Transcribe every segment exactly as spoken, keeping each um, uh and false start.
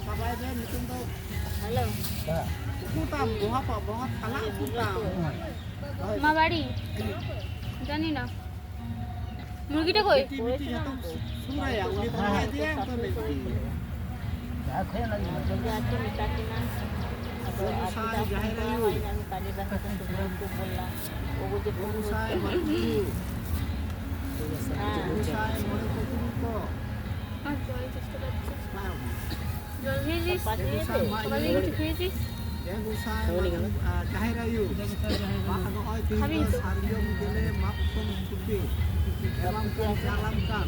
ᱵᱟᱵᱟᱭ ᱫᱚ ᱧᱩᱛᱩᱢ ᱫᱚ ᱦᱮᱞᱳ᱾ ᱩᱠᱩ ᱛᱟᱢ, ᱵᱚᱦᱟ ᱯᱟ-, ᱵᱚᱦᱟ ᱛᱟᱞᱟ ᱩᱠᱩ ᱛᱟᱢ᱾ ᱢᱟ ᱵᱟᱲᱤ᱾ ᱡᱟᱱᱤ ᱱᱟ᱾ ᱢᱩᱨᱜᱤᱴᱟ ᱠᱚᱭ? ᱵᱤᱴᱤ, ᱵᱤᱴᱤ ᱡᱚᱛᱚᱢ ᱥᱩᱨᱟᱭᱟ, ᱩᱱᱤ ᱫᱚ ᱵᱟᱭ ᱤᱫᱤᱭᱟ, ᱚᱱᱠᱟ ᱢᱮᱱ ᱠᱮᱫ᱾ ᱡᱟᱦᱟᱸ ᱠᱷᱚᱱ ᱞᱟᱜᱤ ᱢᱟ᱾ ᱡᱚᱞᱫᱤ ᱟᱨ ᱪᱮᱫ ᱢᱮᱛᱟ ᱠᱤᱱᱟ? ᱟᱫᱚ ᱟᱨ ᱜᱚᱸᱥᱟᱭ ᱪᱮᱫᱟᱜ ᱡᱟᱦᱮᱨ ᱟᱭᱳ᱾ ᱦᱚᱸ ᱠᱟᱡᱮ ᱞᱟᱜᱟᱜ ᱠᱟᱱᱟ, ᱥᱩᱵᱨᱚᱛ ᱠᱚ ᱵᱚᱞᱟ᱾ ᱳ ᱵᱩᱡᱷᱟᱹᱣ ᱠᱚ ᱜᱚᱸᱥᱟᱭ ᱵᱩᱡᱷᱟᱹᱣ᱾ ᱢᱟᱹᱡᱷᱤ᱾ ᱦᱮᱸ᱾ ᱜᱚᱸᱥᱟᱭ ᱢᱚᱬᱮ ᱠᱚ ᱛᱩᱨᱩᱭ ᱠᱚ᱾ ᱟᱨ ᱡᱚᱭ ᱪᱮᱥᱴᱟ ᱠᱟᱛᱮ᱾ ᱵᱟᱝ᱾ ᱡᱚᱞ ᱦᱩᱭ ᱡᱤᱥ᱾ ᱜᱚᱸᱥᱟᱭ ᱢᱟ ᱥᱚᱠᱟᱞ ᱤᱭᱟᱹ᱾ ᱫᱤᱱ ᱪᱩᱯ ᱦᱩᱭ ᱡᱤᱥ᱾ ᱡᱮ ᱜᱚᱸᱥᱟᱭ ᱢᱟ, ᱟᱨ ᱡᱟᱦᱮᱨ ᱟᱭᱳ᱾ ᱢᱟ ᱱᱚᱜᱼᱚᱭ ᱛᱮᱦᱮᱧ ᱫᱚ ᱥᱟᱨᱡᱚᱢ ᱜᱮᱞᱮ ᱢᱟᱜ ᱠᱷᱚᱱ ᱛᱩᱯᱤ ᱮᱢᱟᱢ ᱠᱟᱱ, ᱪᱟᱞᱟᱢ ᱠᱟᱱ᱾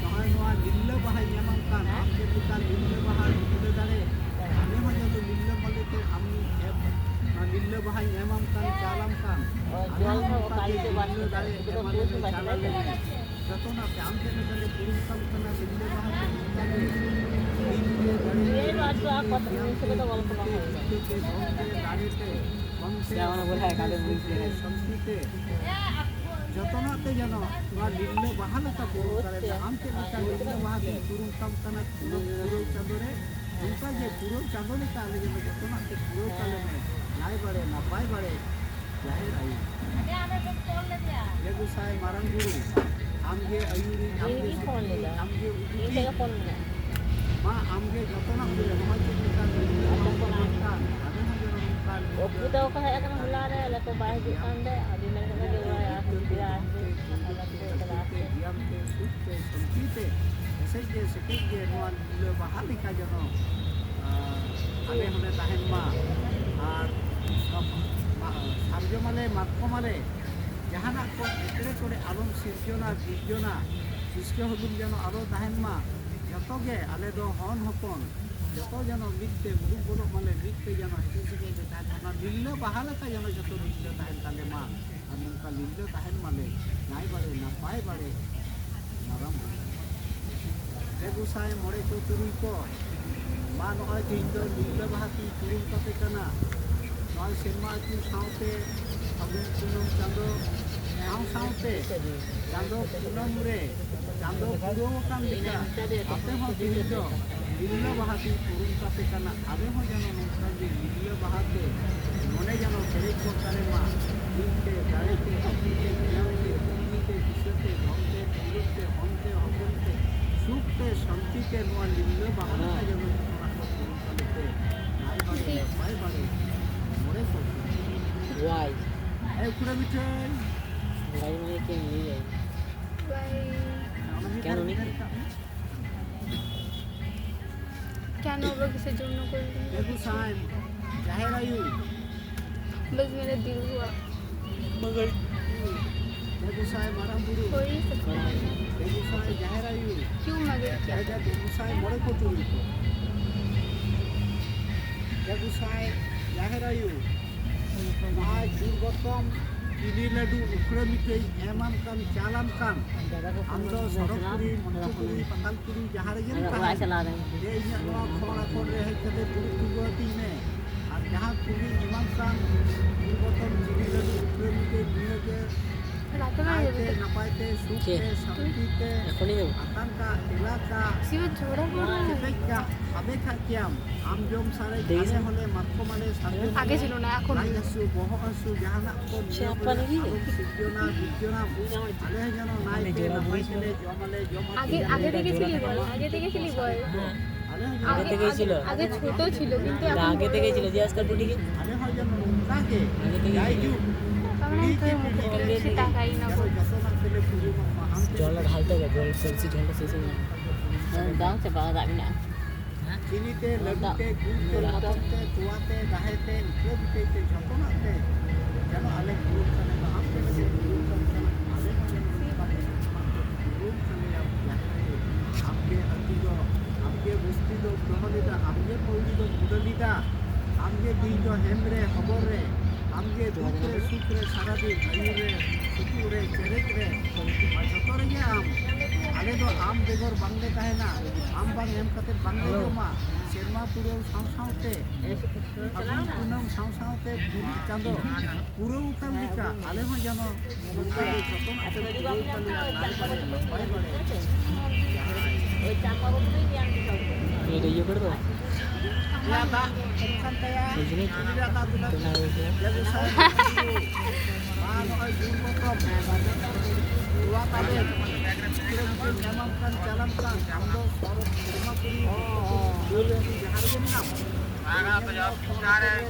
ᱱᱚᱜᱼᱚᱭ ᱱᱚᱣᱟ ᱞᱤᱞᱞᱟᱹ ᱵᱟᱦᱟᱧ ᱮᱢᱟᱢ ᱠᱟᱱ᱾ ᱟᱢ ᱪᱮᱫ ᱞᱮᱠᱟ ᱞᱤᱞᱞᱟᱹ ᱵᱟᱦᱟ ᱞᱤᱞᱞᱟᱹ ᱫᱟᱲᱮ᱾ ᱟᱞᱮ ᱦᱚᱸ ᱡᱚᱛᱚ ᱞᱤᱞᱞᱟᱹ ᱢᱟᱞᱮ ᱛᱮ ᱟᱢ ᱮᱢ, ᱱᱚᱣᱟ ᱞᱤᱞᱞᱟᱹ ᱵᱟᱦᱟᱧ ᱮᱢᱟᱢ ᱠᱟᱱ, ᱪᱟᱞᱟᱢ ᱠᱟᱱ᱾ ᱟᱞᱮ ᱦᱚᱸ ᱱᱚᱝᱠᱟ ᱜᱮ ᱞᱤᱞᱞᱟᱹ ᱫᱟᱲᱮ ᱮᱢᱟᱞᱮ ᱢᱮ, ᱪᱟᱞᱟᱞᱮ ᱢᱮ᱾ ᱡᱚᱛᱚᱱᱟᱜ ᱛᱮ ᱟᱢ ᱪᱮᱫ ᱞᱮᱠᱟ ᱞᱮ ᱯᱩᱨᱩᱱ ᱠᱟᱢ ᱠᱟᱱᱟ, ᱞᱤᱞᱞᱟᱹ ᱢᱟᱦᱟ ᱛᱮ ᱱᱚᱝᱠᱟ ᱜᱮ ᱫᱤᱱ ᱜᱮ ᱫᱟᱲᱮ ᱛᱮ, ᱵᱩᱫᱽᱫᱷᱤ ᱛᱮ, ᱵᱤᱫᱽᱫᱟᱹ ᱛᱮ, ᱫᱷᱚᱱ ᱛᱮ, ᱫᱟᱲᱮ ᱛᱮ, ᱢᱚᱱ ᱛᱮ, ᱥᱚᱠᱛᱤ ᱛᱮ, ᱥᱚᱠᱛᱤ ᱛᱮ, ᱡᱚᱛᱚᱱᱟᱜ ᱛᱮ ᱡᱮᱱᱚ ᱱᱚᱣᱟ ᱞᱤᱞᱞᱟᱹ ᱵᱟᱦᱟ ᱞᱮᱠᱟ ᱯᱩᱨᱩᱱ ᱫᱟᱲᱮ ᱛᱮ, ᱟᱢ ᱪᱮᱫ ᱞᱮᱠᱟ ᱞᱤᱞᱞᱟᱹ ᱵᱟᱦᱟ ᱛᱮ ᱯᱩᱨᱩᱱ ᱠᱟᱢ ᱠᱟᱱᱟ, ᱯᱩᱨᱟᱹᱣ, ᱯᱩᱨᱟᱹᱣ ᱪᱟᱸᱫᱳ ᱨᱮ, ᱚᱱᱠᱟ ᱜᱮ ᱯᱩᱨᱟᱹᱣ ᱪᱟᱸᱫᱳ ᱞᱮᱠᱟ ᱟᱞᱮ ᱡᱮᱱᱚ ᱡᱚᱛᱚᱱᱟᱜ ᱛᱮ ᱯᱩᱨᱟᱹᱣ ᱠᱟᱞᱮ ᱢᱮ, ᱱᱟᱭ ᱵᱟᱲᱮ, ᱱᱟᱯᱟᱭ ᱵᱟᱲᱮ᱾ ᱡᱟᱦᱮᱨ ᱟᱭᱳ᱾ ᱡᱮ ᱜᱚᱸᱥᱟᱭ ᱢᱟᱨᱟᱝ ᱵᱩᱨᱩ, ᱟᱢᱜᱮ ᱟᱹᱭᱩᱨᱤᱡ, ᱟᱢᱜᱮ ᱤᱧ ᱜᱮ ᱯᱷᱳᱱ ᱥᱚᱠᱛᱤ, ᱞᱮᱫᱟ᱾ ᱟᱢᱜᱮ ᱤᱧ ᱩᱫᱩᱜᱤᱡ᱾ ᱴᱷᱮᱱ ᱜᱮ ᱯᱷᱳᱱ ᱢᱮᱱᱟᱜᱼᱟ᱾ ᱢᱟ ᱟᱢᱜᱮ ᱡᱚᱛᱚᱱᱟᱜ ᱦᱩᱭᱩᱜᱼᱟ᱾ ᱱᱚᱜᱼᱚᱭ ᱪᱮᱫ ᱞᱮᱠᱟ ᱱᱤᱨᱞᱟᱹ ᱟᱫᱚ ᱠᱚ ᱵᱟᱝ ᱠᱟᱱ, ᱟᱞᱮ ᱦᱚᱸ ᱡᱮᱱᱚ ᱱᱚᱝᱠᱟ ᱚᱯᱩ ᱛᱟᱠᱚ ᱠᱚ ᱦᱮᱡ ᱟᱠᱟᱱᱟ ᱦᱚᱞᱟ ᱨᱮ, ᱟᱞᱮ ᱠᱚ ᱵᱟᱭ ᱦᱤᱡᱩᱜ ᱠᱟᱱ ᱛᱮ, ᱟᱹᱰᱤ ᱢᱮᱱ ᱠᱟᱛᱮ ᱜᱮ ᱚᱲᱟᱜ ᱟᱨ ᱦᱤᱡᱩᱜ ᱜᱮᱭᱟ, ᱟᱨ ᱦᱤᱡᱩᱜ ᱠᱟᱱᱟ, ᱟᱞᱮ ᱠᱚ ᱪᱟᱞᱟᱜᱼᱟ᱾ ᱵᱮᱭᱟᱢ ᱛᱮ, ᱥᱩᱠ ᱛᱮ, ᱥᱟᱱᱛᱤ ᱛᱮ, ᱮᱥᱮᱡ ᱜᱮ ᱥᱮᱠᱮᱡ ᱜᱮ ᱱᱚᱣᱟ ᱞᱤᱞᱞᱟᱹ ᱵᱟᱦᱟ ᱞᱮᱠᱟ ᱡᱮᱱᱚ, ᱟᱸ, ᱟᱞᱮ ᱦᱚᱸᱞᱮ ᱛᱟᱦᱮᱱ ᱢᱟ᱾ ᱟᱨ ᱱᱚᱣᱟ ᱢᱟ-, ᱥᱟᱨᱡᱚᱢ ᱟᱞᱮ, ᱢᱟᱛᱠᱚᱢ ᱟᱞᱮ, ᱡᱟᱦᱟᱱᱟᱜ ᱠᱚ ᱮᱴᱠᱮᱴᱚᱬᱮ ᱟᱞᱚᱢ ᱥᱤᱨᱡᱚᱱᱟ, ᱵᱤᱨᱡᱚᱱᱟ, ᱦᱤᱥᱠᱟᱹ ᱦᱩᱞᱩᱢ ᱡᱮᱱᱚ ᱟᱞᱚ ᱛᱟᱦᱮᱱ ᱢᱟ᱾ ᱡᱚᱛᱚ ᱜᱮ ᱟᱞᱮ ᱫᱚ ᱦᱚᱱ ᱦᱚᱯᱚᱱ, ᱡᱚᱛᱚ ᱡᱮᱱᱚ ᱢᱤᱫ ᱛᱮ ᱢᱩᱞᱩᱠ ᱜᱚᱫᱚᱜ ᱢᱟᱞᱮ, ᱢᱤᱫ ᱛᱮ ᱡᱮᱱᱚ ᱦᱮᱸᱥᱮ ᱥᱮᱠᱮ ᱞᱮ ᱛᱟᱦᱮᱱ ᱢᱟ᱾ ᱚᱱᱟ ᱞᱤᱞᱞᱟᱹ ᱵᱟᱦᱟ ᱞᱮᱠᱟ ᱡᱮᱱᱚ ᱡᱚᱛᱚ ᱞᱤᱞᱞᱟᱹ ᱛᱟᱦᱮᱱ ᱛᱟᱞᱮ ᱢᱟ᱾ ᱟᱨ ᱱᱚᱝᱠᱟ ᱞᱤᱞᱞᱟᱹ ᱛᱟᱦᱮᱱ ᱢᱟᱞᱮ, ᱱᱟᱭ ᱵᱟᱲᱮ, ᱱᱟᱯᱟᱭ ᱵᱟᱲᱮ, ᱢᱟᱨᱟᱝ ᱵᱩᱨᱩ᱾ ᱯᱮ ᱜᱚᱸᱥᱟᱭ ᱢᱚᱬᱮ ᱠᱚ ᱛᱩᱨᱩᱭ ᱠᱚ, ᱢᱟ ᱱᱚᱜᱼᱚᱭ ᱛᱮᱦᱮᱧ ᱫᱚ ᱞᱤᱞᱞᱟᱹ ᱵᱟᱦᱟ ᱛᱮᱧ ᱯᱩᱨᱩᱱ ᱠᱟᱯᱮ ᱠᱟᱱᱟ᱾ ᱱᱚᱜᱼᱚᱭ ᱥᱮᱨᱢᱟ ᱟᱹᱪᱩᱨ ᱥᱟᱶᱛᱮ ᱯᱷᱟᱹᱜᱩᱱ ᱠᱩᱱᱟᱹᱢ ᱪᱟᱸᱫᱚ ᱥᱟᱶ ᱥᱟᱶᱛᱮ ᱪᱟᱸᱫᱚ ᱠᱩᱱᱟᱹᱢ ᱨᱮ ᱪᱟᱸᱫᱚ ᱯᱩᱨᱟᱹᱣ ᱟᱠᱟᱱ ᱞᱮᱠᱟ ᱟᱯᱮ ᱦᱚᱸ ᱛᱮᱦᱮᱧ ᱫᱚ ᱱᱤᱨᱞᱟᱹ ᱵᱟᱦᱟ ᱛᱮᱧ ᱯᱩᱨᱩᱱ ᱠᱟᱯᱮ ᱠᱟᱱᱟ᱾ ᱟᱞᱮ ᱦᱚᱸ ᱡᱮᱱᱚ ᱱᱚᱝᱠᱟ ᱜᱮ ᱱᱤᱨᱞᱟᱹ ᱵᱟᱦᱟ ᱛᱮ ᱢᱚᱱᱮ ᱡᱮᱱᱚ ᱯᱮᱨᱮᱡ ᱠᱚᱜ ᱛᱟᱞᱮ ᱢᱟ᱾ ᱫᱤᱱ ᱛᱮ, ᱫᱟᱲᱮ ᱛᱮ, ᱦᱟᱹᱛᱤ ᱛᱮ, ᱜᱮᱭᱟᱱ ᱛᱮ, ᱵᱩᱫᱽᱫᱷᱤ ᱛᱮ, ᱫᱤᱥᱟᱹ ᱛᱮ, ᱫᱷᱚᱱ ᱛᱮ, ᱫᱚᱣᱞᱚᱛ ᱛᱮ, ᱦᱚᱱ ᱛᱮ, ᱦᱚᱯᱚᱱ ᱛᱮ, ᱥᱩᱠ ᱛᱮ, ᱥᱟᱱᱛᱤ ᱛᱮ ᱱᱚᱣᱟ ᱱᱤᱨᱞᱟᱹ ᱵᱟᱦᱟ ᱞᱮᱠᱟ ᱡᱮᱱᱚ ᱡᱚᱛᱚᱱᱟᱜ ᱠᱚ ᱯᱩᱨᱩᱱ ᱛᱟᱞᱮ ᱯᱮ᱾ ᱱᱟᱭ ᱵᱟᱲᱮ, ᱱᱟᱯᱟᱭ ᱵᱟᱲᱮ, ᱢᱚᱬᱮ ᱥᱚ ᱥᱮᱨᱢᱟ᱾ ᱮ ᱩᱠᱷᱲᱟᱹ ᱢᱤᱴᱷᱟᱹᱭ᱾ ᱵᱟᱭ ᱢᱟᱱᱮ ᱪᱮᱫ ᱮᱢ ᱞᱟᱹᱭᱟ? ᱵᱟᱭ᱾ ᱚᱱᱟ ᱢᱤᱫ ᱠᱮᱱ ᱫᱷᱟᱣ ᱩᱱᱤ? ᱢᱤᱫ ᱫᱷᱟᱣ ᱠᱟᱜ ᱢᱮ᱾ क्या नौबत किसे जुड़ने को? ᱵᱮᱜᱩᱥᱟᱭ ᱡᱟᱦᱮᱨ ᱟᱭᱳ᱾ बस मेरा दिल हुआ। ᱵᱮᱜᱩᱥᱟᱭ ᱢᱟᱨᱟᱝ ᱵᱩᱨᱩ᱾ कोई सबका। ᱵᱮᱜᱩᱥᱟᱭ ᱡᱟᱦᱮᱨ ᱟᱭᱳ᱾ क्यों मगर क्या? ᱵᱮᱜᱩᱥᱟᱭ ᱢᱚᱬᱮ ᱠᱚ ᱛᱩᱨᱩᱭ ᱠᱚ᱾ ᱵᱮᱜᱩᱥᱟᱭ ᱡᱟᱦᱮᱨ ᱟᱭᱳ᱾ ᱱᱚᱣᱟ ᱡᱩᱲ ᱜᱚᱛᱚᱢ ᱪᱤᱱᱤ ᱞᱟᱹᱰᱩ ᱩᱠᱷᱲᱟᱹ ᱢᱤᱴᱷᱟᱹᱭ ᱮᱢᱟᱢ ᱠᱟᱱ, ᱪᱟᱞᱟᱢ ᱠᱟᱱ, ᱟᱢ ᱫᱚ ᱥᱚᱨᱚᱜᱽᱯᱩᱨᱤ, ᱢᱚᱧᱪᱚᱯᱩᱨᱤ, ᱯᱟᱛᱟᱞᱯᱩᱨᱤ, ᱡᱟᱦᱟᱸ ᱨᱮᱜᱮᱢ ᱛᱟᱦᱮᱱ, ᱫᱮ ᱤᱧᱟᱹᱜ ᱱᱚᱣᱟ ᱠᱷᱚᱲ ᱟᱠᱷᱚᱲ ᱨᱮ ᱦᱮᱡ ᱠᱟᱛᱮ ᱫᱩᱲᱩᱵ ᱛᱤᱸᱜᱩ ᱟᱹᱛᱤᱧ ᱢᱮ᱾ ᱟᱨ ᱡᱟᱦᱟᱸ ᱠᱩᱞᱤ ᱮᱢᱟᱢ ᱠᱟᱱ ᱡᱩᱲ ᱜᱚᱛᱚᱢ ᱪᱤᱱᱤ ᱞᱟᱹᱰᱩ ᱩᱠᱷᱲᱟᱹ ᱢᱤᱴᱷᱟᱹᱭ ᱱᱤᱭᱟᱹ ᱜᱮ ᱱᱟᱭᱛᱮ ᱱᱟᱯᱟᱭᱛᱮ, ᱥᱩᱠ ᱛᱮ, ᱥᱟᱱᱛᱤ ᱛᱮ, ᱟᱛᱟᱝ ᱠᱟᱜ, ᱮᱞᱟ ᱠᱟᱜ, ᱪᱮᱯᱮᱡ ᱠᱟᱜ, ᱥᱟᱵᱮ ᱠᱟᱜ ᱠᱮᱭᱟᱢ᱾ ᱟᱢ ᱡᱚᱢ ᱥᱟᱨᱮᱡ, ᱟᱞᱮ ᱦᱚᱸᱞᱮ ᱢᱟᱛᱠᱚᱢ ᱟᱞᱮ, ᱥᱟᱨᱡᱚᱢ ᱟᱜᱮ ᱟᱞᱮ, ᱪᱤᱞᱚᱱᱟ ᱮᱠᱷᱚᱱ᱾ ᱞᱟᱡ ᱦᱟᱹᱥᱩ, ᱵᱚᱦᱚᱜ ᱦᱟᱹᱥᱩ, ᱡᱟᱦᱟᱱᱟᱜ ᱠᱚ ᱱᱤᱭᱟᱹ ᱠᱚᱨᱮ ᱟᱞᱚᱢ ᱥᱤᱨᱡᱚᱱᱟ, ᱵᱤᱨᱡᱚᱱᱟ᱾ ᱟᱞᱮ ᱦᱚᱸ ᱡᱮᱱᱚ ᱱᱟᱭᱛᱮ ᱱᱟᱯᱟᱭ ᱛᱮᱞᱮ ᱡᱚᱢ ᱟᱞᱮ, ᱡᱚᱢ ᱟᱜᱮ, ᱟᱜᱮ ᱛᱮᱜᱮ ᱪᱤᱞᱤ ᱵᱚᱞ, ᱟᱜᱮ ᱛᱮᱜᱮ ᱪᱤᱞᱤ ᱵᱚᱞ। ᱟᱜᱮ ᱛᱮᱜᱮ ᱪᱤᱞᱚ। ᱟᱜᱮ ᱛᱮᱜᱮ ᱪᱤᱞᱚ। ᱟᱞᱮ ᱦᱚᱸ ᱡᱮᱱᱚ ᱱᱚᱝᱠᱟ ᱜᱮ ᱡᱟᱭᱡᱩᱜᱽ ᱯᱤᱲᱦᱤ ᱠᱮ ᱯᱤᱲᱦᱤ ᱡᱮᱱᱚ ᱡᱚᱛᱚᱱᱟᱜ ᱛᱮᱞᱮ ᱯᱩᱨᱩᱱᱚᱜ ᱢᱟ᱾ ᱟᱢ ᱴᱷᱮᱱ ᱡᱚᱞ ᱰᱷᱟᱞ ᱛᱚᱵᱮ, ᱡᱚᱞ ᱥᱮ ᱡᱚᱞ ᱥᱮ ᱥᱮ ᱵᱟᱝ? ᱫᱟᱜ ᱪᱟᱵᱟ, ᱫᱟᱜ ᱢᱮᱱᱟᱜᱼᱟ᱾ ᱪᱤᱱᱤ ᱛᱮ, ᱞᱟᱹᱰᱩ ᱛᱮ, ᱜᱩᱲ ᱛᱮ, ᱢᱚᱞᱚᱝ ᱛᱮ, ᱛᱚᱣᱟ ᱛᱮ, ᱫᱟᱦᱮ ᱛᱮ, ᱩᱠᱷᱲᱟᱹ ᱢᱤᱴᱷᱟᱹᱭ ᱛᱮ, ᱡᱚᱛᱚᱱᱟᱜ ᱛᱮ ᱡᱮᱱᱚ ᱟᱞᱮ ᱯᱩᱨᱩᱱ ᱥᱟᱞᱮ ᱢᱟ᱾ ᱟᱢ ᱴᱷᱮᱱ ᱞᱮ ᱯᱩᱨᱩᱱ ᱠᱟᱱ ᱠᱷᱟᱱ ᱟᱞᱮ ᱦᱚᱸ ᱡᱮᱱᱚ ᱱᱚᱝᱠᱟ ᱜᱮ ᱡᱚᱛᱚᱱᱟᱜ ᱛᱮ ᱯᱩᱨᱩᱱ ᱥᱟᱞᱮᱭᱟ ᱡᱟᱦᱮᱨ ᱟᱭᱳ᱾ ᱟᱢᱜᱮ ᱟᱹᱛᱩ ᱫᱚ, ᱟᱢᱜᱮ ᱵᱚᱥᱛᱤ ᱫᱚᱢ ᱫᱚᱦᱚ ᱞᱮᱫᱟ, ᱟᱢᱜᱮ ᱯᱟᱹᱣᱲᱤ ᱫᱚᱢ ᱢᱩᱰᱟᱹ ᱞᱮᱫᱟ, ᱟᱢᱜᱮ ᱛᱮᱦᱮᱧ ᱫᱚ ᱦᱮᱢ ᱨᱮ ᱦᱚᱵᱚᱨ ᱨᱮ, ᱟᱢᱜᱮ ᱫᱩᱠ ᱨᱮ ᱥᱩᱠ ᱨᱮ ᱥᱟᱨᱟᱫᱤᱱ ᱟᱹᱭᱩᱨ ᱨᱮ ᱥᱩᱛᱩᱜ ᱨᱮ ᱪᱮᱨᱮᱡ ᱨᱮ ᱟᱨ ᱡᱚᱛᱚ ᱨᱮᱜᱮ ᱟᱢ ᱟᱞᱮ ᱫᱚ ᱟᱢ ᱵᱮᱜᱚᱨ ᱵᱟᱝᱞᱮ ᱛᱟᱦᱮᱱᱟ, ᱟᱢ ᱵᱟᱝ ᱮᱢ ᱠᱟᱛᱮ ᱵᱟᱝᱞᱮ ᱡᱚᱢᱟ᱾ ᱥᱮᱨᱢᱟ ᱯᱩᱨᱟᱹᱣ ᱥᱟᱶ ᱥᱟᱶᱛᱮ, ᱯᱷᱟᱹᱜᱩᱱ ᱠᱩᱱᱟᱹᱢ ᱥᱟᱶ ᱥᱟᱶᱛᱮ ᱜᱩᱨᱤᱡ ᱪᱟᱸᱫᱚ ᱯᱩᱨᱟᱹᱣ ᱟᱠᱟᱱ ᱞᱮᱠᱟ ᱟᱞᱮ ᱦᱚᱸ ᱡᱮᱱᱚ ᱱᱚᱝᱠᱟ ᱜᱮ ᱡᱚᱛᱚᱱ ᱟᱛᱮ ᱯᱩᱨᱟᱹᱣ ᱠᱟᱞᱮ ᱟᱨ ᱱᱟᱭ ᱵᱟᱲᱮ ᱱᱟᱯᱟᱭ ᱵᱟᱲᱮ᱾ ᱤᱭᱟᱹ ᱠᱚᱨᱮ ᱫᱚ ᱨᱮᱭᱟᱜ ᱫᱟᱜ ᱠᱚᱢ ᱠᱟᱱ ᱛᱟᱭᱟ, ᱵᱩᱡᱷᱟᱹᱣ? ᱨᱮᱭᱟᱜ ᱫᱟᱜ ᱫᱩᱞᱟᱹᱲ ᱵᱮᱵᱚᱥᱛᱷᱟ᱾ ᱟᱨ ᱱᱚᱜᱼᱚᱭ ᱜᱩᱲ ᱜᱚᱛᱚᱢ, ᱱᱚᱣᱟ ᱛᱟᱵᱮᱱ, ᱠᱩᱲᱟᱹᱢ ᱠᱩᱲᱟᱹᱢ ᱧᱟᱢᱟᱢ ᱠᱟᱱ, ᱪᱟᱞᱟᱢ ᱠᱟᱱ, ᱟᱢ ᱫᱚ ᱥᱚᱨᱚᱜ ᱥᱮᱨᱢᱟ ᱯᱩᱨᱤ, ᱡᱟᱦᱟᱸ ᱨᱮᱜᱮ ᱢᱮᱱᱟᱢ,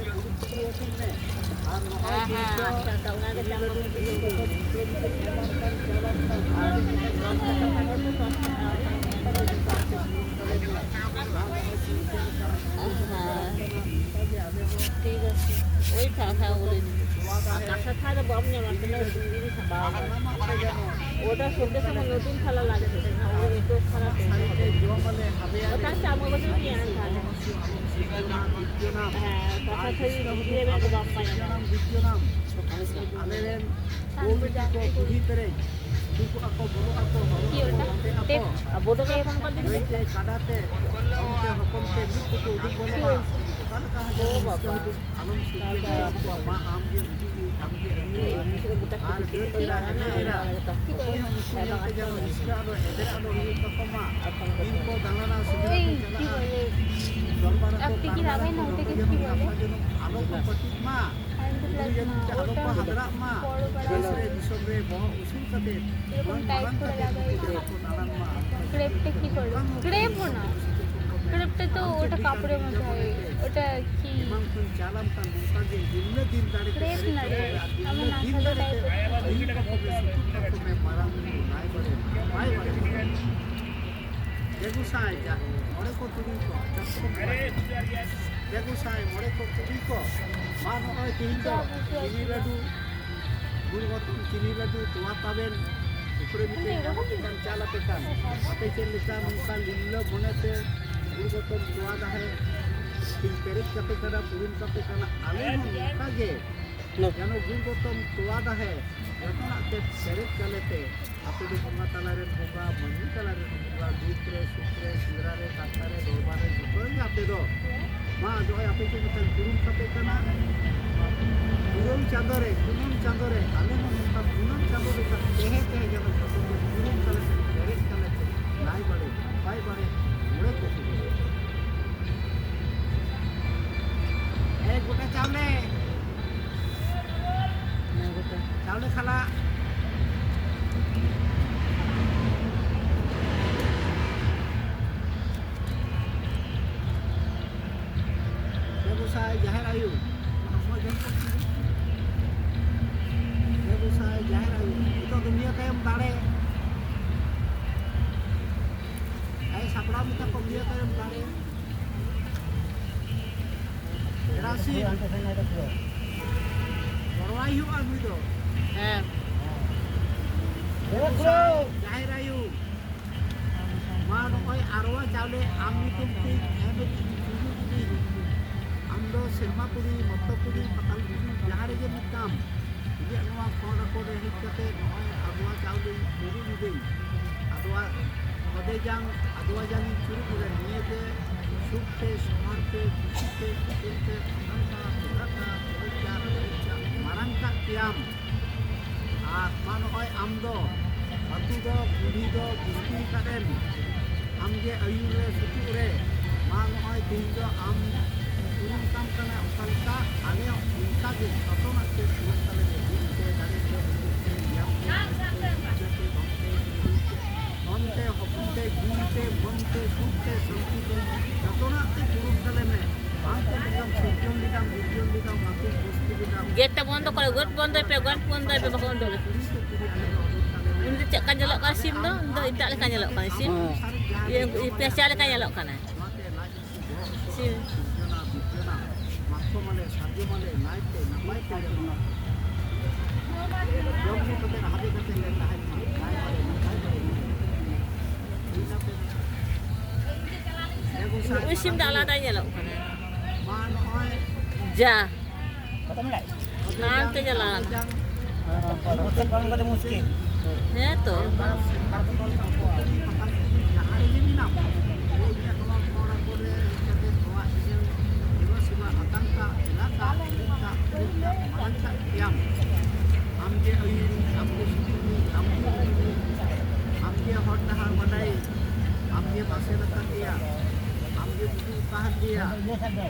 ᱦᱮᱸ, ᱦᱮᱸ, ᱟᱪᱪᱷᱟ, ᱟᱪᱪᱷᱟ, ᱚᱱᱟ ᱜᱮ ᱪᱟᱯᱟ ᱵᱚᱞᱛᱮ ᱫᱚ᱾ ᱦᱮᱸ, ᱴᱷᱤᱠ ᱟᱪᱷᱮ, ᱳᱭ ᱠᱷᱟ-, ᱠᱷᱟ-, ᱵᱚᱞᱮ, ᱟᱨ ᱠᱟᱸᱥᱟ ᱛᱷᱟᱨ ᱨᱮ ᱵᱟᱢ ᱧᱟᱢᱟ, ᱛᱤᱱᱟᱹᱜ ᱫᱤᱱ ᱥᱟᱵᱟᱣ ᱠᱟᱱᱟ᱾ ᱳটা সদ্য সময় নতুন থালা লাগছে, আমার নেটওয়ার্ক খারাপ হয়ে যাবে। ওটা হচ্ছে আমার কাছে নিয়ে আন তাহলে। হ্যাঁ, কথা সেই দিয়ে দেবে, তো বাপ্পা জানে। ᱟᱞᱮ ᱨᱮᱱ ᱠᱚ ᱵᱤᱴᱤ ᱠᱚ ᱠᱩᱲᱤ ᱯᱮᱨᱮᱡ, ᱫᱩᱲᱩᱵ ᱟᱠᱚ, ᱵᱚᱞᱚᱜ ᱟᱠᱚ, ᱦᱚᱨᱚᱜ ᱟᱠᱚ, ᱵᱟᱸᱫᱮᱜ ᱟᱠᱚ, ᱜᱟᱹᱭ ᱛᱮ, ᱠᱟᱰᱟ ᱛᱮ, ᱦᱚᱯᱚᱱ ᱛᱮ, ᱦᱚᱯᱚᱱ ᱛᱮ, ᱢᱤᱫ ᱛᱮᱠᱚ ᱩᱰᱩᱠ ᱵᱚᱞᱚᱜᱼᱟ᱾ ᱚᱠᱟ ᱞᱮᱠᱟ ᱦᱟᱸᱜ ᱨᱟᱹᱥᱠᱟᱹ ᱦᱤᱡᱩᱜ, ᱟᱞᱚᱢ ᱥᱤᱨᱡᱟᱹᱣ ᱫᱟᱲᱮᱭᱟᱠᱚᱣᱟ᱾ ᱢᱟ ᱟᱢ ᱜᱮ ᱩᱫᱩᱜ ᱢᱮ, ᱟᱢ ᱜᱮ ᱟᱹᱭᱩᱨ ᱢᱮ᱾ ᱟᱨ ᱫᱟᱹᱲ ᱮᱨᱟ, ᱮᱱᱮᱡ ᱮᱨᱟ, ᱚᱠᱚᱭ ᱦᱚᱸ ᱩᱱᱠᱩ ᱧᱮᱞᱛᱮ ᱡᱮᱱᱚ ᱦᱤᱥᱠᱟᱹ ᱟᱞᱚ, ᱮᱫᱮᱨ ᱟᱞᱚ ᱦᱩᱭᱩᱜ ᱛᱟᱠᱚ ᱢᱟ᱾ ᱫᱤᱱ ᱠᱚ ᱫᱟᱬᱟᱱᱟ, ᱥᱮᱸᱫᱽᱨᱟ ᱠᱚ ᱪᱟᱞᱟᱜᱼᱟ᱾ ᱫᱚᱨᱵᱟᱨ ᱟᱠᱚ, ᱠᱟᱨᱵᱟᱨ ᱟᱠᱚ, ᱱᱚᱰᱮ ᱡᱮᱱᱚ ᱠᱟᱛᱷᱟ ᱡᱮᱱᱚ ᱟᱞᱚ ᱠᱚ ᱯᱟᱹᱴᱤᱜ ᱢᱟ᱾ ᱩᱱᱠᱩ ᱡᱟᱹᱱᱤᱡ ᱛᱮ ᱟᱞᱚ ᱠᱚ ᱦᱟᱫᱽᱨᱟᱜ ᱢᱟ᱾ ᱫᱮᱥ ᱨᱮ, ᱫᱤᱥᱚᱢ ᱨᱮ ᱵᱚᱦᱚᱜ ᱩᱥᱩᱞ ᱠᱟᱛᱮ ᱢᱟᱲᱟᱝ ᱢᱟᱲᱟᱝ ᱠᱟᱛᱮ ᱩᱱᱠᱩ ᱡᱮᱱᱚ ᱠᱚ ᱫᱟᱬᱟᱱ ᱢᱟ᱾ ক্রেপটা কি করে? ক্রেপ না, ক্রেপটা তো ওটা কাপড়ের মধ্যে হয়। ওটা কি? ᱮᱢᱟᱢ ᱠᱷᱚᱱ ᱪᱟᱞᱟᱢ ᱠᱷᱟᱱ ᱱᱚᱝᱠᱟ ᱜᱮ ᱫᱤᱱ ᱞᱮ ᱫᱤᱱ ᱫᱟᱲᱮ ᱛᱮ ᱠᱨᱮᱯ ᱮᱱᱮᱡ ᱱᱟᱰᱮ, ᱛᱮ ᱟᱢ ᱫᱤᱱ ᱞᱮ ᱫᱤᱱ ᱱᱟᱥᱟᱞᱮ ᱫᱟᱲᱮ ᱛᱮ ᱴᱟᱭᱤᱯ᱾ ᱫᱤᱱ ᱠᱚ ᱠᱚ ᱥᱩᱛᱩᱜ ᱠᱟᱱ ᱠᱚ ᱢᱮ ᱢᱟᱨᱟᱝ ᱵᱩᱨᱩ ᱱᱟᱭ ᱵᱟᱲᱮ ᱱᱟᱯᱟᱭ ᱵᱟᱲᱮ᱾ ᱵᱮᱜᱩᱥᱟᱭ ᱡᱟ ᱢᱚᱬᱮ ᱠᱚ ᱛᱩᱨᱩᱭ ᱠᱚ ᱡᱚᱛᱚ ᱠᱚ ᱢᱮᱱᱟ᱾ ᱵᱮᱜᱩᱥᱟᱭ ᱢᱚᱬᱮ ᱠᱚ ᱛᱩᱨᱩᱭ ᱠᱚ ᱢᱟ ᱱᱚᱜᱼᱚᱭ ᱛᱮᱦᱮᱧ ᱫᱚ ᱡᱟ ᱵᱩᱡᱷᱟᱹᱣ ᱪᱤᱱᱤ ᱠᱮᱫᱟ᱾ ᱞᱟᱹᱰᱩ ᱜᱩᱲ ᱜᱚᱛᱚᱢ ᱪᱤᱱᱤ ᱞᱟᱹᱰᱩ, ᱛᱚᱣᱟ ᱛᱟᱵᱮᱱ, ᱩᱯᱨᱮ ᱢᱤᱫᱴᱮᱱ ᱧᱟᱢ ᱟᱯᱮ ᱠᱟᱱ, ᱪᱟᱞ ᱟᱯᱮ ᱠᱟᱱ᱾ ᱟᱯᱮ ᱪᱮᱫ ᱞᱮᱠᱟ ᱱᱚᱝᱠᱟ ᱞᱤᱞᱞᱟᱹ ᱢᱚᱱᱮᱛᱮ ᱜᱩᱲ ᱜᱚᱛᱚᱢ ᱛᱚᱣᱟ ᱫᱟᱦᱮ ᱯᱮᱨᱮᱡ ᱠᱟᱯᱮ ᱠᱟᱱᱟ, ᱯᱩᱨᱩᱱ ᱠᱟᱯᱮ ᱠᱟᱱᱟ, ᱟᱞᱮ ᱦᱚᱸ ᱱᱚᱝᱠᱟ ᱜᱮ ᱡᱮᱱᱚ ᱜᱩᱲ ᱜᱚᱛᱚᱢ ᱛᱚᱣᱟ ᱫᱟᱦᱮ ᱡᱚᱛᱚᱱᱟᱜ ᱛᱮ ᱯᱮᱨᱮᱡ ᱠᱟᱞᱮ ᱯᱮ᱾ ᱟᱯᱮ ᱫᱚ ᱵᱚᱸᱜᱟ ᱛᱟᱞᱟ ᱨᱮᱱ ᱵᱚᱸᱜᱟ, ᱢᱟᱹᱱᱢᱤ ᱛᱟᱞᱟ ᱨᱮᱱ ᱵᱚᱸᱜᱟ, ᱫᱩᱠ ᱨᱮ, ᱥᱩᱠ ᱨᱮ, ᱥᱮᱸᱫᱽᱨᱟ ᱨᱮ, ᱠᱟᱛᱷᱟ ᱨᱮ, ᱫᱚᱨᱵᱟᱨ ᱨᱮ, ᱡᱚᱛᱚ ᱨᱮᱜᱮ ᱟᱯᱮ ᱫᱚ᱾ ᱢᱟ, ᱱᱚᱜᱼᱚᱭ ᱟᱯᱮ ᱪᱮᱫ ᱢᱤᱫᱴᱟᱝ ᱠᱩᱨᱩᱢ ᱠᱟᱛᱮ ᱠᱟᱱᱟ, ᱯᱩᱨᱟᱹᱢ ᱪᱟᱸᱫᱳ ᱨᱮ, ᱠᱩᱱᱟᱹᱢ ᱪᱟᱸᱫᱳ ᱨᱮ, ᱟᱞᱮ ᱦᱚᱸ ᱱᱚᱝᱠᱟ ᱠᱩᱱᱟᱹᱢ ᱪᱟᱸᱫᱳ ᱞᱮᱠᱟ ᱛᱟᱦᱮᱸ ᱛᱟᱦᱮᱸ ᱡᱮᱱᱚ ᱡᱚᱛᱚ ᱠᱚ ᱠᱩᱨᱩᱢ ᱛᱟᱞᱮ ᱯᱮ, ᱯᱮᱨᱮᱡ ᱛᱟᱞᱮ ᱯᱮ, ᱱᱟᱭ ᱵᱟᱲᱮ, ᱱᱟᱯᱟᱭ ᱵᱟᱲᱮ, ᱢᱚᱬᱮ ᱠᱚ ᱛᱩᱨᱩᱭ᱾ ᱮ ᱜᱚᱴᱟ ᱪᱟᱣᱞᱮ᱾ ᱪᱟᱣᱞᱮ ᱠᱷᱟᱞᱟ᱾ ᱯᱮ ᱜᱚᱸᱥᱟᱭ ᱡᱟᱦᱮᱨ ᱟᱭᱳ᱾ ᱯᱮ ᱜᱚᱸᱥᱟᱭ ᱡᱟᱦᱮᱨ ᱟᱭᱳ᱾ ᱱᱤᱛᱚᱜ ᱫᱚ ᱱᱤᱭᱟᱹ ᱛᱟᱭᱚᱢ ᱫᱟᱲᱮ᱾ ᱟᱭ ᱥᱟᱯᱲᱟᱣ ᱢᱮᱛᱟ ᱠᱚ ᱱᱤᱭᱟᱹ ᱛᱟᱭᱚᱢ ᱫᱟᱲᱮ᱾ ᱮᱨᱟ ᱥᱤᱢ᱾ ᱜᱚᱲᱚᱣᱟᱭ ᱦᱩᱭᱩᱜᱼᱟ ᱱᱩᱭ ᱫᱚ᱾ ᱦᱮᱸ᱾ ᱡᱟᱦᱮᱨ ᱟᱭᱳ᱾ ᱢᱟ ᱱᱚᱜᱼᱚᱭ ᱟᱨᱣᱟ ᱪᱟᱣᱞᱮ ᱟᱢ ᱧᱩᱛᱩᱢ ᱛᱤᱧ ᱮᱢ ᱮᱫ ᱛᱤᱧ ᱯᱩᱡᱟᱹ ᱠᱤᱫᱤᱧ᱾ ᱟᱢ ᱫᱚ ᱥᱮᱨᱢᱟ ᱯᱩᱨᱤ, ᱢᱚᱛᱛᱚ ᱯᱩᱨᱤ, ᱯᱟᱛᱟᱞ ᱯᱩᱨᱤ, ᱡᱟᱦᱟᱸ ᱨᱮᱜᱮ ᱢᱤᱫ ᱛᱟᱢ᱾ ᱤᱧᱟᱹᱜ ᱱᱚᱣᱟ ᱠᱷᱚᱸᱰ ᱟᱠᱚ ᱨᱮ ᱦᱮᱡ ᱠᱟᱛᱮ ᱱᱚᱜᱼᱚᱭ ᱟᱨᱣᱟ ᱪᱟᱣᱞᱮᱧ ᱯᱩᱡᱟᱹ ᱠᱤᱫᱟᱹᱧ᱾ ᱟᱫᱚᱣᱟ ᱠᱷᱚᱫᱮ ᱡᱟᱝ, ᱟᱫᱚᱣᱟ ᱡᱟᱝ ᱤᱧ ᱪᱩᱨᱩᱡ ᱞᱮᱫᱟ᱾ ᱱᱤᱭᱟᱹ ᱜᱮ ᱥᱩᱠ ᱛᱮ, ᱥᱚᱢᱟᱱ ᱛᱮ, ᱠᱩᱥᱤ ᱛᱮ, ᱠᱩᱥᱟᱹᱞ ᱛᱮ, ᱥᱟᱱᱛᱟᱲ ᱠᱚ ᱟᱹᱰᱤ ᱪᱟᱨ ᱟᱹᱰᱤ ᱪᱟᱨ ᱢᱟᱨᱟᱝ ᱠᱟᱜ ᱯᱮᱭᱟᱢ᱾ ᱟᱨ ᱢᱟ ᱱᱚᱜᱼᱚᱭ ᱟᱢ ᱫᱚ ᱟᱹᱛᱩ ᱫᱚ, ᱵᱩᱰᱷᱤ ᱫᱚ, ᱵᱩᱰᱷᱤ ᱠᱟᱫᱮᱢ, ᱟᱢ ᱜᱮ ᱟᱹᱭᱩᱨ ᱨᱮ, ᱥᱩᱛᱩᱜ ᱨᱮ᱾ ᱢᱟ ᱱᱚᱜᱼᱚᱭ ᱛᱮᱦᱮᱧ ᱫᱚ ᱟᱢ ᱯᱩᱨᱩᱱ ᱠᱟᱱ ᱠᱟᱱᱟ, ᱚᱱᱠᱟ ᱞᱮᱠᱟ ᱟᱞᱮ ᱦᱚᱸ ᱚᱱᱠᱟ ᱜᱮ ᱡᱚᱛᱚᱱᱟᱜ ᱛᱮ ᱯᱩᱨᱩᱱ ᱛᱟᱞᱮ ᱢᱮ᱾ ᱜᱩᱨᱩ ᱛᱮ, ᱫᱟᱲᱮ ᱛᱮ, ᱵᱩᱡᱷᱟᱹᱣ ᱛᱮ, ᱧᱟᱢ ᱛᱮ, ᱨᱟᱹᱥᱠᱟᱹ ᱛᱮ, ᱵᱩᱡᱷᱟᱹᱣ ᱛᱮ, ᱵᱟᱝ ᱛᱮ, ᱵᱩᱡᱷᱟᱹᱣ ᱛᱮ, ᱚᱱᱛᱮ ᱦᱚᱯᱚᱱ ᱛᱮ, ᱜᱩᱨᱩ ᱛᱮ, ᱢᱚᱱ ᱛᱮ, ᱥᱩᱠ ᱛᱮ, ᱥᱟᱱᱛᱤ ᱛᱮ, ᱡᱚᱛᱚᱱᱟᱜ ᱛᱮ ᱯᱩᱨᱩᱱ ᱛᱟᱞᱮ ᱢᱮ᱾ ᱵᱟᱝ ᱛᱮ ᱢᱤᱫᱴᱟᱝ ᱥᱤᱨᱡᱚᱱ ᱞᱮᱫᱟᱢ, ᱵᱤᱨᱡᱚᱱ ᱞᱮᱫᱟᱢ, ᱵᱟᱝ ᱛᱮ ᱵᱚᱥᱛᱩ ᱞᱮᱫᱟᱢ᱾ ᱜᱮᱴ ᱛᱮ ᱵᱚᱱᱫᱚ ᱠᱚᱨᱮ, ᱜᱮᱴ ᱵᱚᱱᱫᱚᱭ ᱯᱮ, ᱜᱮᱴ ᱵᱚᱱᱫᱚᱭ ᱯᱮ, ᱵᱟᱠᱚ ᱩᱰᱩᱠ ᱞᱟᱹᱜᱤᱫ᱾ ᱩᱱᱤ ᱫᱚ ᱪᱮᱫ ᱞᱮᱠᱟ ᱧᱮᱞᱚᱜ ᱠᱟᱱᱟ ᱥᱤᱢ ᱫᱚ? ᱩᱱᱤ ᱫᱚ ᱮᱴᱟᱜ ᱞᱮᱠᱟ ᱧᱮᱞᱚᱜ ᱠᱟᱱᱟ ᱥᱤᱢ᱾ ᱦᱮᱸ᱾ ᱤᱭᱟᱹ, ᱤᱭᱟᱹ, ᱯᱮᱸᱪᱟ ᱞᱮᱠᱟ ᱧᱮᱞᱚᱜ ᱠᱟᱱᱟᱭ᱾ ᱥᱤᱢ᱾ ᱩᱱᱤ ᱥᱤᱢ ᱫᱚ ᱟᱞᱟᱫᱟ ᱧᱮᱞᱚᱜ ᱠᱟᱱᱟ᱾ ᱡᱟ᱾ ᱦᱟᱱᱛᱮ ᱪᱟᱞᱟᱣ ᱮᱱᱟ᱾ ᱢᱩᱥᱠᱤᱞ᱾ ᱦᱮᱸ ᱛᱚ᱾ ᱡᱟᱦᱟᱸ ᱨᱮᱜᱮ ᱢᱮᱱᱟᱢ, ᱤᱧᱟᱹᱜ ᱱᱚᱣᱟ ᱯᱟᱲᱟ ᱠᱚᱨᱮ ᱡᱟᱛᱮ ᱱᱚᱣᱟ ᱤᱧᱟᱹᱜ ᱡᱤᱵᱚᱱ ᱥᱮᱵᱟ ᱟᱠᱟᱱᱛᱟ ᱮᱞᱟᱠᱟ ᱢᱟᱨᱟᱝ ᱠᱟᱜ ᱜᱮᱭᱟᱢ᱾ ᱟᱢᱜᱮ ᱟᱹᱭᱩᱨᱤᱡ, ᱟᱢᱜᱮ ᱥᱩᱛᱩᱜᱤᱡ, ᱟᱢᱜᱮ ᱩᱭᱩᱨᱤᱡ, ᱟᱢᱜᱮ ᱦᱚᱨ ᱰᱟᱦᱟᱨ ᱵᱟᱰᱟᱭᱤᱡ, ᱟᱢᱜᱮ ᱢᱟᱨᱥᱟᱞ ᱟᱠᱟᱫ ᱞᱮᱭᱟ, ᱟᱢᱜᱮ ᱩᱫᱩᱜ ᱟᱠᱟᱫ ᱞᱮᱭᱟ᱾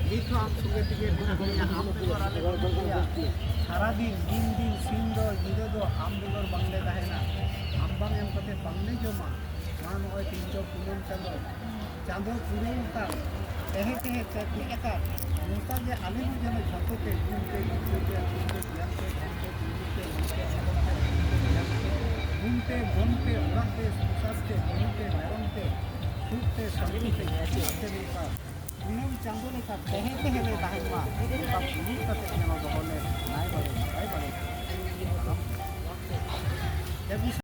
ᱱᱤᱛ ᱦᱚᱸ ᱟᱢ ᱥᱚᱸᱜᱮ ᱛᱮᱜᱮ ᱢᱮᱱᱟᱜ ᱞᱮᱭᱟ, ᱟᱢ ᱵᱮᱜᱚᱨ ᱟᱞᱮ ᱵᱟᱹᱱᱩᱜ ᱞᱮᱭᱟ᱾ ᱥᱟᱨᱟᱫᱤᱱ, ᱫᱤᱱ ᱫᱤᱱ, ᱥᱤᱧ ᱫᱚ, ᱧᱤᱫᱟᱹ ᱫᱚ ᱟᱢ ᱵᱮᱜᱚᱨ ᱵᱟᱝᱞᱮ ᱛᱟᱦᱮᱱᱟ᱾ ᱟᱢ ᱵᱟᱝ ᱮᱢ ᱠᱟᱛᱮ ᱵᱟᱝᱞᱮ ᱡᱚᱢᱟ᱾ ᱢᱟ ᱱᱚᱜᱼᱚᱭ ᱛᱮᱦᱮᱧ ᱫᱚ ᱠᱩᱱᱟᱹᱢ ᱪᱟᱸᱫᱚ, ᱪᱟᱸᱫᱚ ᱯᱩᱨᱟᱹᱣ ᱟᱠᱟᱱ, ᱛᱟᱦᱮᱸ ᱛᱟᱦᱮᱸ ᱪᱟᱹᱠᱨᱤ ᱟᱠᱟᱫ, ᱱᱚᱝᱠᱟ ᱜᱮ ᱟᱞᱮ ᱦᱚᱸ ᱡᱮᱱᱚ ᱡᱷᱚᱛᱚ ᱛᱮ ᱜᱩᱱ ᱛᱮ ᱜᱩᱱ ᱛᱮ ᱜᱩᱱ ᱛᱮ ᱜᱮᱭᱟᱱ ᱛᱮ ᱫᱷᱚᱱ ᱛᱮ ᱜᱩᱱ ᱛᱮ ᱜᱩᱱ ᱛᱮ ᱜᱩᱱ ᱛᱮ ᱜᱩᱱ ᱛᱮ ᱜᱩᱱ ᱛᱮ ᱚᱲᱟᱜ ᱛᱮ ᱥᱚᱝᱥᱟᱨ ᱛᱮ ᱢᱤᱦᱩ ᱛᱮ ᱢᱮᱨᱚᱢ ᱛᱮ ᱥᱩᱠ ᱛᱮ ᱥᱟᱱᱛᱤ ᱛᱮ ᱡᱟᱛᱮ ᱱᱚᱝᱠᱟ ᱫᱤᱱᱟᱹᱢ ᱪᱟᱸᱫᱚ ᱞᱮᱠᱟ ᱛᱟᱦᱮᱸ ᱛᱟᱦᱮᱸ ᱞᱮ ᱛᱟᱦᱮᱱ ᱢᱟ, ᱱᱚᱝᱠᱟ ᱫᱩᱲᱩᱵ ᱠᱟᱛᱮ ᱡᱮᱱᱚ ᱫᱚᱦᱚ ᱞᱮ ᱱᱟᱭ ᱵᱟᱲᱮ ᱱᱟᱯᱟᱭ ᱵᱟᱲᱮ᱾ ᱡᱟᱹᱜᱤ